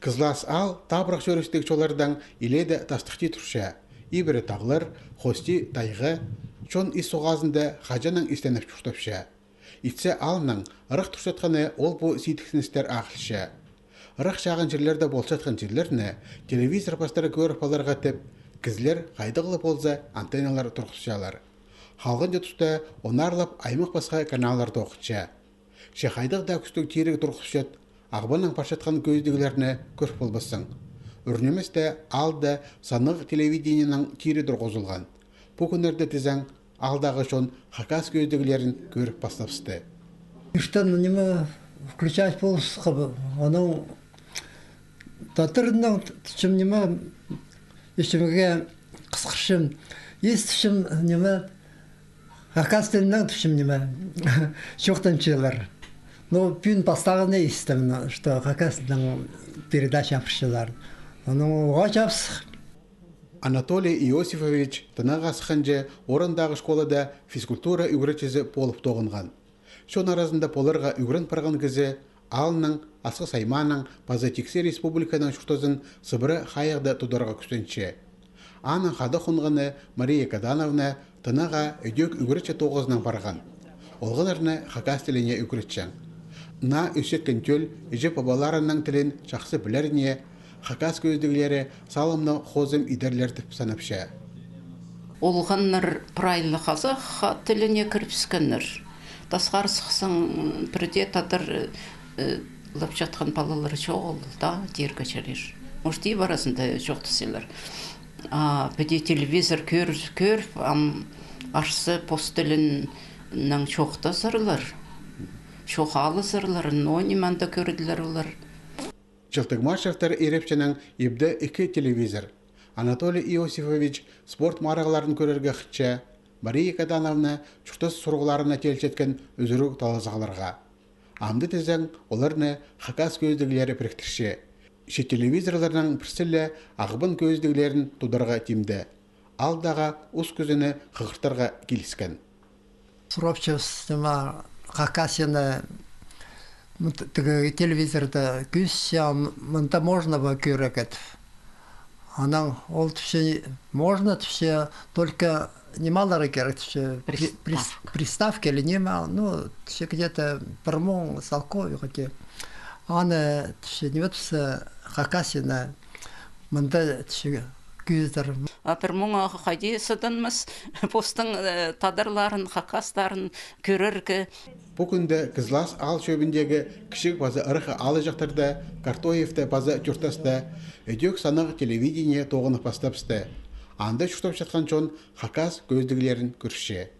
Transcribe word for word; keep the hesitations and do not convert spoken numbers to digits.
Кызлас аал табырах чӧрістіг чоллардаң илееде тастыхти турча. Ибіре тағлар, хости тайға, чон ис соғазында хаҷаннаң истеніп чуртапча. Итсе, аалның ырах турчатханы ол пу сидіксіністер ағылча. Ырах чағын чирлерде полчатхан чирлерні телевизор пастыра кӧріп аларға тіп, кізілер хайдағ ла полза антенналар турғысчалар. Халғанҷы туста онарлап аймах пасха каналлар тоғынча. Че хайдағ даа кӱстіг тиріг турғысчат, Ағбаннаң парчатхан кӧзідіглерні кӧр полбассың. Ӱр ниместе аалда саннығ телевидениенің тири турғызылған. Пу кӱннерде тізең, аалдағы чон хакас кӧзідіглерін кӧріп пастапсты. Иртен ниме включать полысха, анаң тадарнаң тіпчем ниме, исімге хысхырчам, истіпчем ниме, хакас тілінең тіпчем ниме, чоохтанчалар. Ну, пӱӱн пастағыны истім, что хакас тілінең передача апарчалар. Анаң уғаа чапсых. Анатолий Иосифович Тынаға сыхханҷа, орындағы школада физкультура ӱгретчізі полып тоғынған. Чон аразында поларға ӱгрен парған кізі аалның, Асхыс аймааның паза тиксі республиканың чуртазын сыбыра хайығда тударға кӱстенче. Аның хада хонғаны Мария Кадановна Тынаға ідӧк ӱгретчі тоғызынаң парған. Олғаннарны хакас тіліне ӱгретчең. Наа ӧсчеткен тӧл іҷе-пабаларының тілін чахсы пілеріне, хакас кӧзідіглері салымны хозым идерлер тіп санапча. Олғаннар прай ла хазах тіліне кірібіскеннер. Тасхар сыхсаң, пірдее тадар, э, лап чатхан палалар чоғыл даа, тирге чарир. Может, иб аразында чоохтасчалар. А піди телевизор кӧр-, кӧріп, ам арса пос тілінең чоохтазарлар, чоох алызарлар, но ниме анда кӧрділер олар. Чылтығ Машевтер ирепчінің ибде ікі телевизор. Анатолий Иосифович спорт марығларын кӧрерге хынча, Мария Кадановна чуртас сурығларына тилчеткен ӱзӱріг талазағларға. Амды тізең, оларны хакас кӧзідіглері піріктірче. Че телевизорларның пірсі ле Ағбан кӧзідіглерін тударға тимде. Аалдағы ус кізіні хығыртарға киліскен. Сурапчабыс, ниме, Хакасияны, м, т-, тігі телевизорда кӧзітсе, м-, мында можно ба кӧрерге тіп. Анаң ол тіпче, можно тіпче, только ниме аларға кирек тіпче, при-, прис-, приставка или ниме, ну, тіпче, где-то пір муң салковый хотя. Аны тіпче, ниме тіпче, Хакасияны мында тіпче кӧзідер. А пір муңға хайди сыдынмас, постың, э, тадарларын, хакастарын кӧрерге. Пу кӱнде Кызлас аал чӧбіндегі кічіг паза ырах аалҷахтарда, Картоевте паза Тюртаста, ідӧк саннығ телевидение тоғынып пастапсты. Анда чуртапчатхан чон хакас кӧзідіглерін кӧрче.